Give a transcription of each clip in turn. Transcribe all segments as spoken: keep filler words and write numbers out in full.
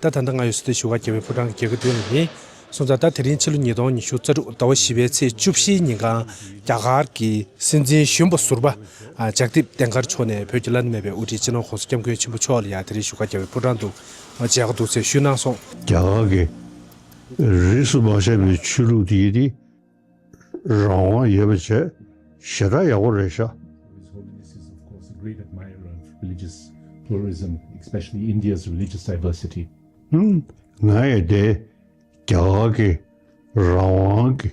ད་ད་ལྟ་ང་ཡོད་ས་དེ་བཞུགས་སྒར་རྒྱལ་བའི་ཕོ་བྲང་གི་རྒྱལ་ཁ་མདུན་ལ་ཡིན། སོང་ཙང་ད་དེ་རིང་ཕྱི་ལོ་ཉིས་སྟོང་ཉི་ཤུ་རྩ་དྲུག་ཟླ་བ་བཞི་པའི་ཚེས་བཅུ་བཞིའི་ཉིན་གང་རྒྱ་གར་གྱི་སྲིད་འཛིན་གཞོན་པ་ཟུར་པ་ཨ་ལྕགས་ཐིབས་བསྟན་དཀར་མཆོག་ནས་བོད་ཀྱི་བླ་ན་མེད་པའི་དབུ་ཁྲིད་སྤྱི་ནོར་༸གོང་ས་༸སྐྱབས་མགོན་ཆེན་པོ་མཆོག་ལ་ཡང་དེ་རིང་བཞུགས་སྒར་རྒྱལ་བའི་ཕོ་བྲང་དུ་མཇལ་ཁ་འདུག་ཟེར་ཞུས་གནང་སོང་། རྒྱ་གར་གྱི་རིས་སུ་མ་ཆད་པའི་ཆོས་ལུགས་དེ་ཡིན་ཏེ། རང་དབང་ཡོད་པ་བྱས་ཞེ་དྲག་ཡག་པོ་རེད་ཤག His Holiness is, of course, a great admirer of religious pluralism, especially India's religious diversity. ཧུམ། ང་ཡི་དེ་རྒྱ་གར་གྱི་རང་དབང་གི་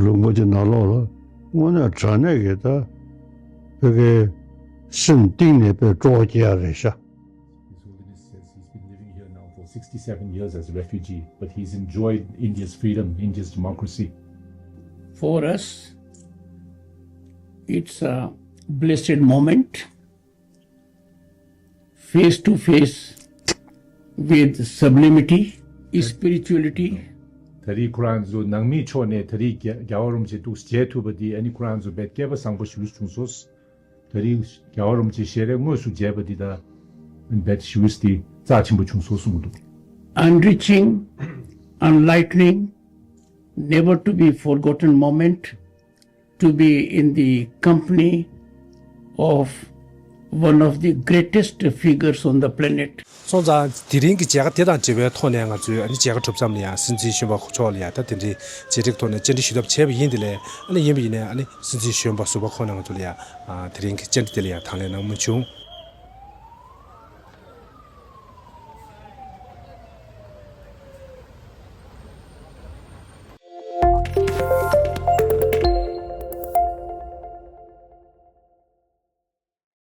ལུང་པ་དེ་ནང་ལོགས་ལ་དངོས་གནས་དྲང་གནས་ཀྱི་ད་བོད་ཀྱི་སེམས་གཏིང་ནས་དཔེ་སྤྲོ་བ་སྐྱེ་ཡ་རེད་ཤག His Holiness says he's been living here now for sixty-seven years as a refugee, but he's enjoyed India's freedom, India's democracy. For us, it's a blessed moment, face to face with sublimity, spirituality. ད་རེས་ཁོ་རང་ཚོ་ནང་མིའི་ཕྱོགས་ནས་ད་རེས་རྒྱལ་རྒྱལ་བ་རིན་པོ་ཆེ་ཐུགས་མཇལ་ཐུབ་པ་འདི་ཨ་ནི་ཁོ་རང་ཚོ་དཔེ་སྐལ་པ་བཟང་པོ་ཞིག་བྱུང་སོང་། ད་རེས་རྒྱལ་བ་རིན་པོ་ཆེ་ཞལ་རས་དངོས་སུ་མཇལ་བ་འདི་ད་རྦད་ཞུས་ཏེ་རྩ་ཆེན་པོ་བྱུང་སོང་གསུངས་འདུག Enriching, enlightening, never to be forgotten moment to be in the company of one of the greatest figures on the planet. སོང་ཙང་དེ་རིང་གི་མཇལ་ཁ་དེ་དང་འབྲེལ་བའི་ཐོག་ནས་ང་ཚོས་ཨ་ནི་མཇལ་ཁ་གྲུབ་མཚམས་ལ་ཡང་སྲིད་འཛིན་གཞོན་པ་མཆོག་ལ་ཡང་ད་དེ་འདྲའི་མཇལ་འཕྲད་ཐོག་ནས་བཅར་འདྲི་ཞུ་ཐབས་བྱས་པ་ཡིན། དེ་ལས་ཨ་ནི་ཡིན་པ་ཡིན་ནའི་ཨ་ནི་སྲིད་འཛིན་གཞོན་པ་ཟུར་པ་ཁོང་ནས་ང་ཚོ་ལ་ཡང་དེ་རིང་གི་བཅར་འདྲི་དེ་ལ་ཡང་དང་ལེན་གནང་མུས་བྱུང་།